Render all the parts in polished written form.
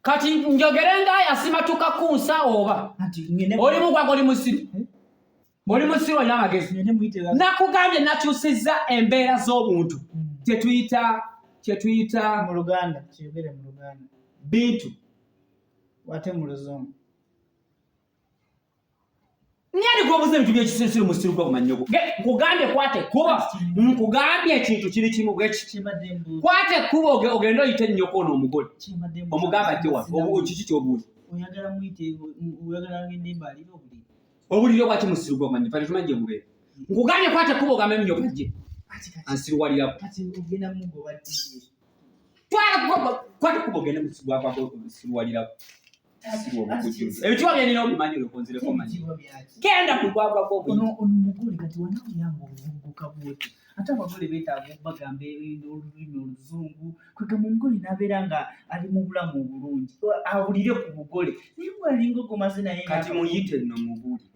Kati njogere nga yasimatuka kunsa oba oli mugwaga oli musiru Eh? oli musiru olina amagezi nakugambye nakyusizza embeera z'obuntu kyetuyita kyetuyita mu Luganda kyeyogere mu Luganda bintu ate mu Luzungu Nyali gwobuza ebintu byekisirusiru musiru gwa kumanyogo. Nkugambye kwata ekkubo. Nkugambye ekintu kiri kimu bwe kiti. Kwata ekkubo ogende oyite nnyoko ono omugole. Omugamba ajje wano. Kiki ky'obuuza? Oyagala muyite oyagala ngende mbalire obuliri. Obuliri obwaki musiru gwa kumanyi ffe tetumanyi gye bubeera. Nkugambye kwata ekkubo ogambe nnyoko ajje. Ansiruwalirako. Kati ogenda mugoba ddi? Twala kwata ekkubo ogende musiru gwa kusiruwalirako. Ebitiibwa byenina obimanyi olwokonzireko manyi genda ku gwagwa gwono ono mugole kati wanawulira nga obuvubuka bwoti ate abagole betaaga okubagamba olulimi oluzungu kwegamba omugole nabeera nga ali mu bulamu obulungi awulire ku bugole naye bwalinga ogomaze naye kati muyite nno mubuli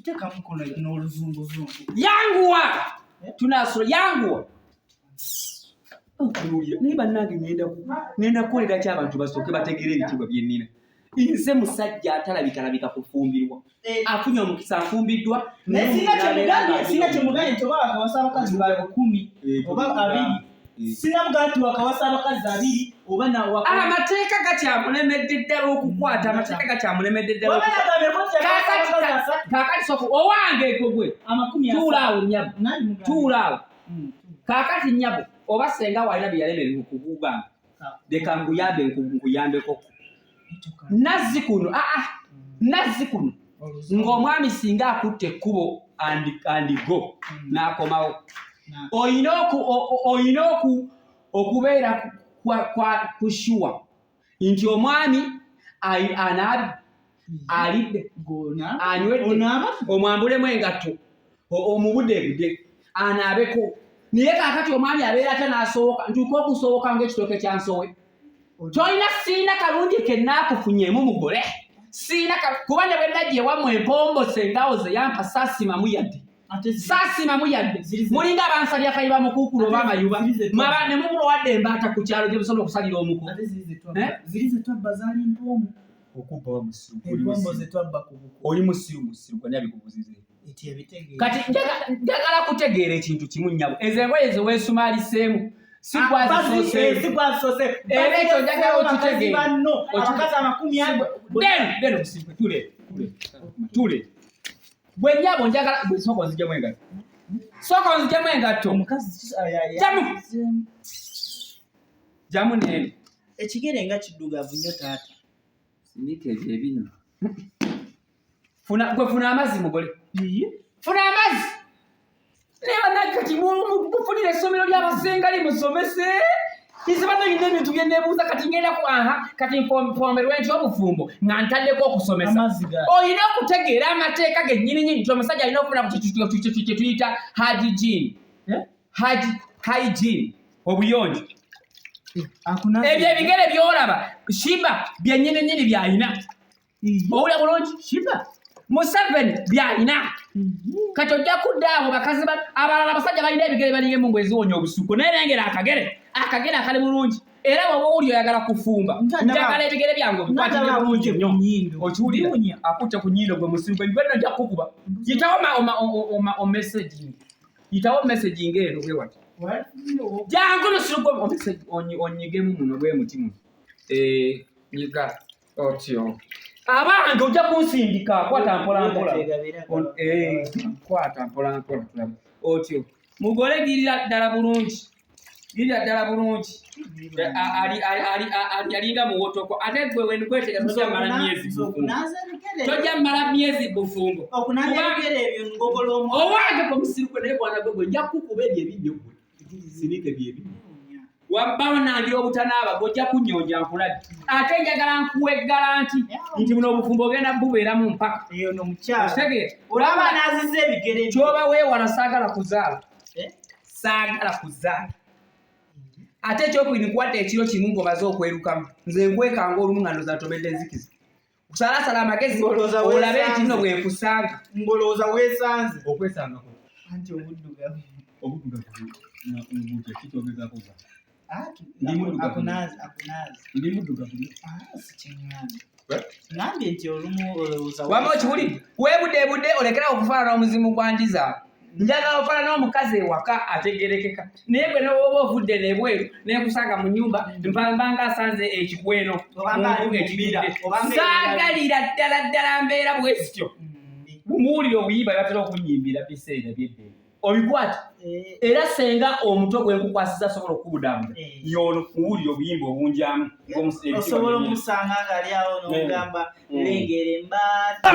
teekamukono n'oluzunguzungu yanguwa eh? tunasula yanguwa Naye bannange ngenda kukolera ki abantu basooke bategeere ebitiibwa bye nnina. Nze musajja atalabikalabika kufumbirwa. Eh. Afunye omukisa afumbiddwa. Naye singa kyemugambye nti oba wakawasa abakazi ba 10 eh, oba 20 eh. singa mugamba nti wakawasa abakazi 20 oba amateeka gakyamulemedde ddala okukwata amateeka gakyamulemedde ddala kaakati soka owange gwe tuula awo nnyabo tuula awo Kaakati nnyabo oba ssenga wo alina bye yalemererwa okukugamba, leka nkuyambe nkuyambeko. Nazzi kuno aa nazzi kuno ng'omwami singa akutte ekkubo and go n'akomawo olina oku olina oku okubeera ku shuwa nti omwami anaabye alidde anywedde omwambulemu engatto omubudebude anaabeko naye kakati omwami abeera atya n'asooka ntuuka okusooka ng'ekitooke kya nsowe tolina siina kalungi kenaakufunyemu mugole siina kuba ne bwe najja ewammwe empombo sengawo ze yampa saasimamu yadde saasimamu yadde mulinga abansalira kayiba mukuukulu oba amayuba mwaba ne mubulwa wadde embaata ku kyalo gye musobola okusalira omuko eh? okubba wa musiru oli musiru musiru gwani abikubuzize kati njagala kutegeera ekintu kimu nnyabo ezo engoye ze weesumaaliseemu sigwazisoose era ekyo njagala okitegeera tule Gwe nnyabo njagala gwe sooka onzijemu engatto. Sooka onzijemu engatto. Jamu. Jamu neeno. Ekigere nga kiddugavu nnyo taata. Sindika ebyo ebinyo. Funa gwe funa amazzi mugole. Funa amazzi. Naye bannange kati mufunire essomero ly'abasenga limusomese. Nze bannange nina ebintu bye neebuuza kati ngenda ku aha kati nfomberwe ntya obufumbo nga ntaddeko okusomesa. Olina okutegeera amateeka gennyini nyini nti omusajja alina okufuna ku kye tuyita hygiene. Eh? Hygiene obuyonjo. Eh, Ebyo ebigere by'olaba Shiba byennyini nyini by'alina. Owulira bulungi? Shiba. Museveni byalina. Kati ojja kudda abo bakazi abalala abasajja balina ebigere balinga emungu eziwonya obusuku naye lengera akagere akagere akali bulungi era bw'oba owulira oyagala kufumba njagala ebigere byange obikwatire bulungi nnyo okiwulira akutte ku nnyindo gwe musiru gwe nno nja kukukuba yitawo omessaging yitawo messaging eno bwe wati jangu musiru gwe onyigemu muno bwe muti muno eh, nyiga otyo abange ojja kunsindika kwata mpola mpola eh, kwata mpola mpola tulabe otyo mugole girira ddala bulungi girira ddala bulungi eh, alinga muwotoko ate gwe wenkwetega tojja mala myezi bufumbo tojja mala myezi bufumbo owange gwe musiru gwe naye bwana gwe gwe nja kukuba ebyo ebinnyo gwe sinike byebyo wabanangira obutanaaba gojja kunyonja nkulabye ate njagala nkuwe galanti nti buno obufumbo ogenda bubeeramu mpaka kyoba weewala saagala kuzaala eh? saagala kuzaala ate ekyokubiri nkuwadde ekiro kimu ng'omaze okwerukamu nze nkwekanga olumu nga ndoza ntomedde enzikiza Salasala amagezi olabe nti nno bwe nkusanga. Ngolowooza weesanze. Okwesanga anti obuddugavu. Obuddugavu butya kikyogezaako gwa. Ah, Ndi muddugavu. Akunazi, akunazi. Ndi muddugavu. Ah, sikiŋŋambye. Ŋŋambye nti olumu olowooza Wama okiwulidde? Weebudeebude olekera okufaanana omuzimu gwa njiza. Njagala ofaanana omukazi ewaka ategerekeka. Naye gwe newoba ovudde nebweru nenkusanga mu nnyumba mpamba nga asanze ekikweno Obanga ali mu ekijjudde. mbira, obanga Saagalira ddala ddala mbeera bwe zityo. Muwulire obuyimba bye batera okunnyimbira biseera by'eddembe. Obikwata. Eh, Era senga omuto gwe nkukwasiza asobola okukubudaabuda. Eh. Y'ono muwulire obuyimba obunjamu ng'omusi- osobola omusanga ng'ali awo n'ogamba Mm. lengera embaata.